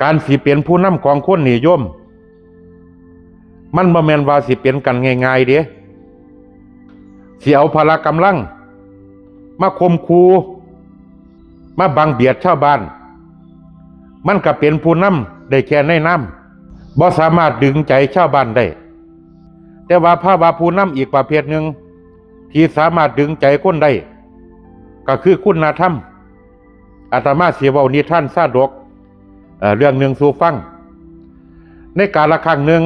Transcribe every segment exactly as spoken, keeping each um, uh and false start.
การสิเป็นผู้นำของคนนี่โยม มันบ่แม่นว่าสิเป็นกันง่ายๆเด้ สิเอาพละกำลังมาข่มขู่ มาบังเบียดชาวบ้าน มันก็เป็นผู้นำได้แค่ในนาม บ่สามารถดึงใจชาวบ้านได้ แต่ว่าภาวะผู้นำอีกประเภทหนึ่ง ที่สามารถดึงใจคนได้ ก็คือคุณธรรม อาตมาสิเว้านิทานชาดก เอ่อ เรื่องหนึ่งสู่ฟัง ในกาลครั้งหนึ่ง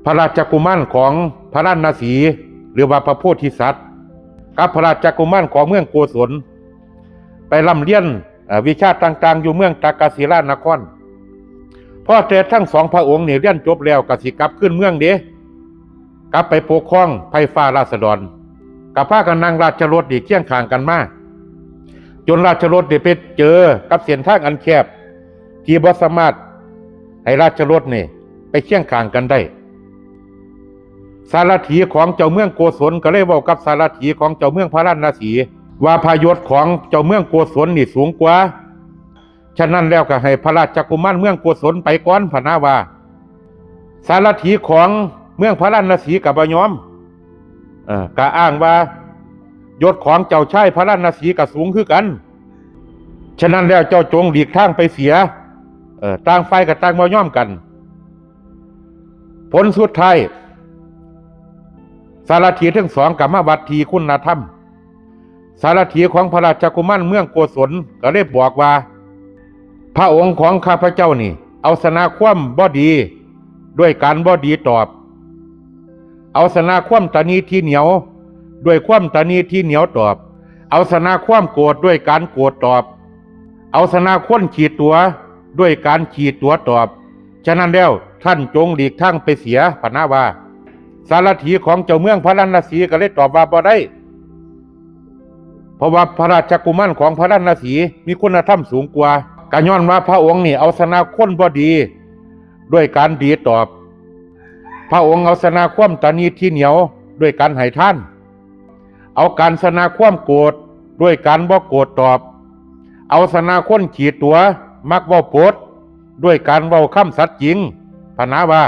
พระราชกุมารของพาราณสี หรือว่าพระโพธิสัตว์ กับพระราชกุมารของเมืองโกศล ไปร่ำเรียน เอ่อ วิชาต่างๆ อยู่เมืองตักกศิลานคร พอแต่ทั้งสองพระองค์นี่เรียนจบแล้วก็สิกลับคืนเมืองเด้ กลับไปปกครองไพร่ฟ้าราษฎร ก็พากันนั่งราชรถนี่เคียงข้างกันมา จนราชรถนี่ไปเจอกับเส้นทางอันแคบ ที่บ่สามารถให้ราชรถนี่ไปเคียงข้างกันได้ สารถีของเจ้าเมืองโกศลก็เลยเว้ากับสารถีของเจ้าเมืองพาราณสี ว่าพระยศของเจ้าเมืองโกศลนี่สูงกว่า ฉะนั้นแล้วก็ให้พระราชกุมารเมืองโกศลไปก่อน พะนะว่า สารถีของเมืองพาราณสีก็บ่ยอม เอ่อ ก็อ้างว่ายศของเจ้าชายพาราณสีก็สูงคือกัน ฉะนั้นแล้วเจ้าจงหลีกทางไปเสีย เอ่อ ต่างฝ่ายก็ต่างบ่ยอมกัน ผลสุดท้าย สารถีทั้งสองก็มาวัดที่คุณธรรม สารถีของพระราชกุมารเมืองโกศลก็เลยบอกว่า พระองค์ของข้าพเจ้านี่ เอาชนะความบ่ดีด้วยการบ่ดีตอบ เอาชนะความตระหนี่ที่เหนียวด้วยความตระหนี่ที่เหนียวตอบ เอาชนะความโกรธด้วยการโกรธตอบ เอาชนะคนขี้ตั๋วด้วยการขี้ตั๋วตอบ ฉะนั้นแล้วท่านจงหลีกทางไปเสีย พะนะว่า สารถีของเจ้าเมืองพาราณสีก็เลยตอบว่าบ่ได้ เพราะว่าพระราชกุมารของพาราณสีมีคุณธรรมสูงกว่า ก็ย้อนว่าพระองค์นี่เอาชนะคนบ่ดีด้วยการดีตอบ พระองค์เอาชนะความตระหนี่ที่เหนียวด้วยการให้ทาน เอาการชนะความโกรธด้วยการบ่โกรธตอบ เอาชนะคนขี้ตั๋วมักเว้าปดด้วยการเว้าคำสัตย์จริง พะนะว่า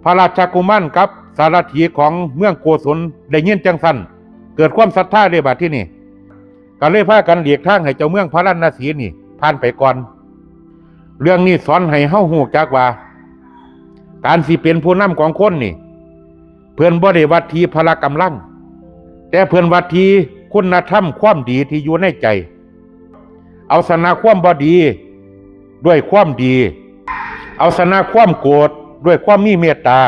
พระราชกุมารกับสารถีของเมืองโกศลได้ยินจั่งซั้น เกิดความศรัทธาเลยบัดทีนี้ ก็เลยพากันหลีกทางให้เจ้าเมืองพาราณสีนี่ผ่านไปก่อน เรื่องนี้สอนให้เฮาฮู้จักว่า การสิเป็นผู้นำของคนนี่ เพิ่นบ่ได้วัดที่พละกำลัง แต่เพิ่นวัดที่คุณธรรมความดีที่อยู่ในใจ เอาชนะความบ่ดีด้วยความดี เอาชนะความโกรธด้วยความมีเมตตา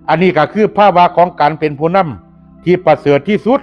อันนี้ก็คือภาวะของการเป็นผู้นำที่ประเสริฐที่สุด